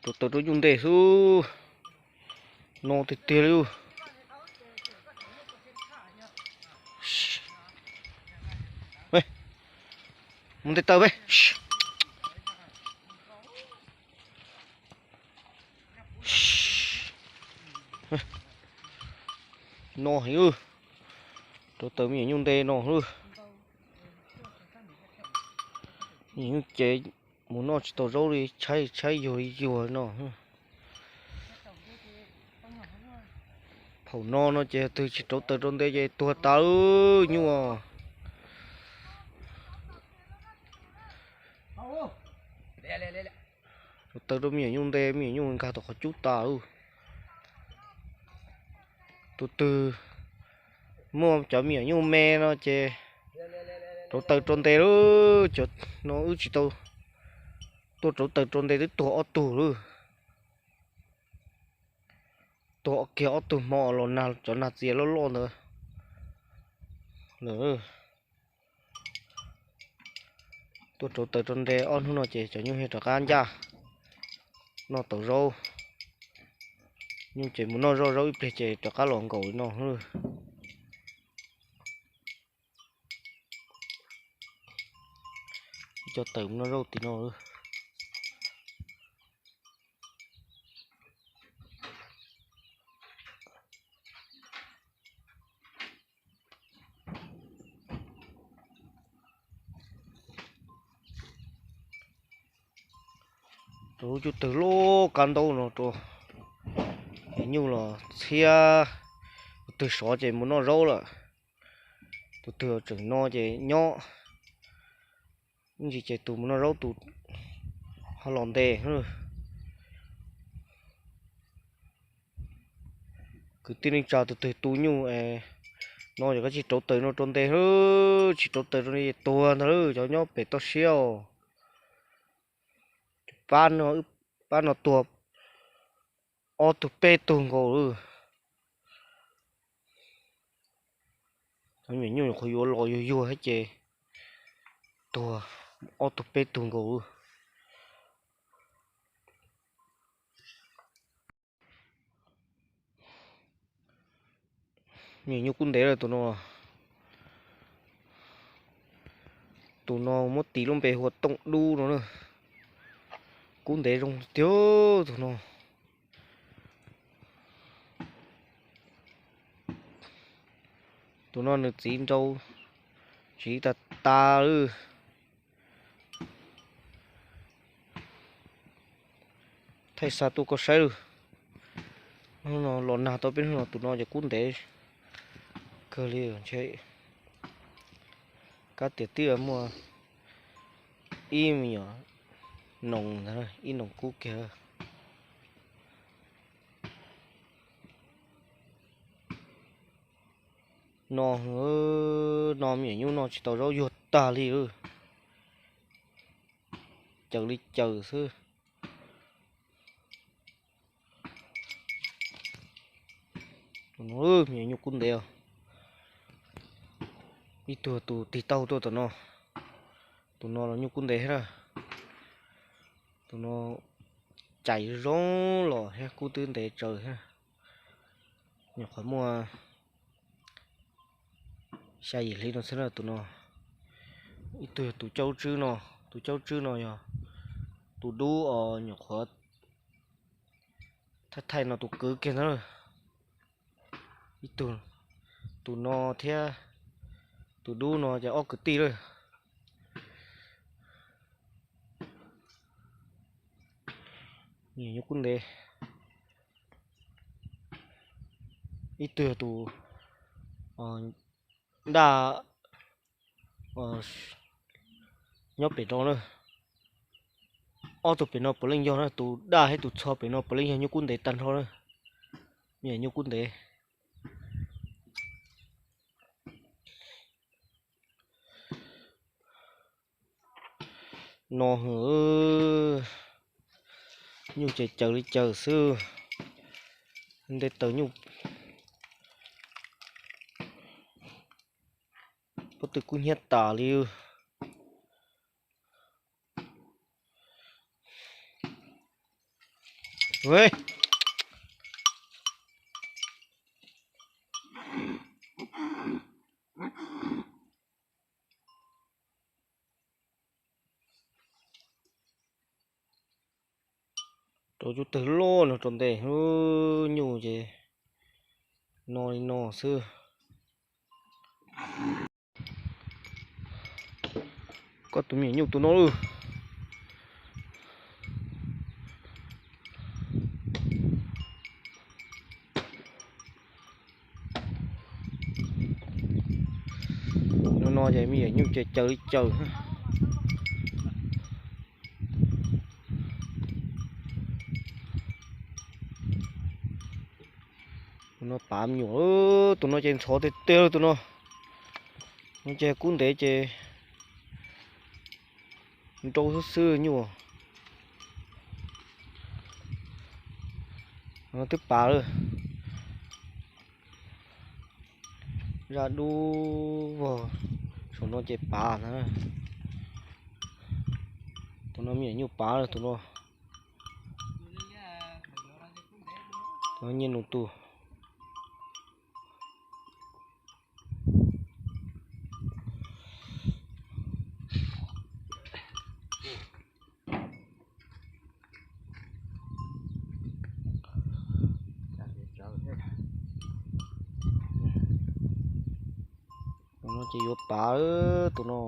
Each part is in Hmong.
Rauv taws rau nyuj nte xwb. No tiag tiag li. Mus nte taws peb. No heev, rauv taws me nyuam nyuj nte no lawm. Me nyuam nyuj ces mus noj tsis tau zaub li, tshaib tshaib yuag li yuag no. Thaum no no ces twg tsis rauv taws rau nte ces tuag tas nyuj. Rauv taws rau me nyuam nyuj nte, me nyuam nyuj nkag tau qhov cub tas lawm. Tus twg muaj cov me nyuam nyuj me no ces rauv taws rau nte lawm. Cov no wb tsis tau tuaj rauv taws rau nte, twb tuag ob tug lawm. Tuag kiag ob tug hmo los nag, cov nag txias loj loj ntawd lawm. Tuaj rauv taws rau nte ob hnub no ces cov nyuj thiaj rov qab ncaj, noj tau zaub. Nyuj ces mus noj zoj zaub ib pliag ces rov qab los nkaum li no. Coj taws mus noj zaub tim no. Rau lub cub twg loj kab ntaub no rau, nyuj los txhiab, tus twg sov ces mus noj zaub lawm, tus twg tseem no ces nyob. Ib ntsis ces tus mus noj zaub tus ho los nte. Kwv tij neej tsa tus twg tu nyuj no yog koj tsis rauv taws no rau nte, tsis rauv taws rau nte tuag ntag lauj. Cov nyob pem toj siab os, pab no, pab no tuag ob tug peb tug nkaus lawm. Cov me nyuam nyuj nyuam qhuav yuav los yuag yuag thiab ces tuag ob tug peb tug nkaus lawm. Me nyuam nyuj kub ntev lawm tus no. Tus no muab tis lub npe hu ua Tooj Dub no na. Kub ntev zoo tiag tus no. Tus no nws txiv nrau tsiv tas tas lawm. Thaij xa tuaj koj saib lawm. Hnub no los nag tau peb hnub no tus no ces kub ntev kawg li ntshe. Kab tias twb muaj ib me nyuam noos ntag, ib noos kub kiag. No, no me nyuam nyuj noj tsis tau zaub yuag tag li lawm. Caws li caws xwb. Me nyuam nyuj kub ntev os. Ib tug tus tig taug tuaj tom no. Tus no los nyuj kub ntev thiab na. Tus no cais zoo los thiab kub twb ntev tsawv thiab. Nyuam qhuav muaj xya yim hli no xwb na tus no. Ib tug yog tus caub tswb no, tus caub tswb no yog tus dub os, nyuam qhuav thaij thaij no tus kwv kiag ntag. Ib tug, tus no thiab tus dub no ces ob kwv tij lawm. Nyuj kub ntev. Ib tug yog tus daj nyob pem no na. Ob tug pem no puav leej yog na, tus daj thiab tus txho pem no puav leej yog nyuj kub ntev tag nrho na. Me nyuam nyuj kub ntev. No, nyuj ces caws li caws xwb. Nte taws nyuj pob tw kub hnyiab tas li. Ue, rau cub twg loj no rau ntes, nyuj ces no li no xwb. Koj tus me nyuam nyuj tus no lawm. No no ces me nyuam nyuj ces caws li caws. Tus no pav me nyuam, tus no ces ntxhov tiag tiag tus no. No ces kub ntev ces nrau xwb xwb nyuj. No twb pav lawm. Zaj dub vog, saum no ces pav na. Tus no me nyuam nyuj pav lawm tus no. Tus no nyiaj nus tus. Tus no ces yuav pav tus no.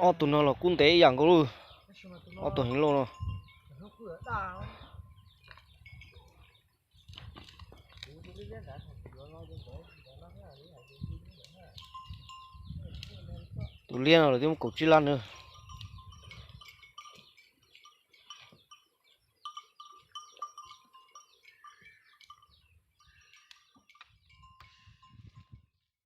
Ob tug no los kub ntev ib yam nkaus lawm. Ob tug heev loj no. Tus liab no lawv twb muab kaum tsib lab na.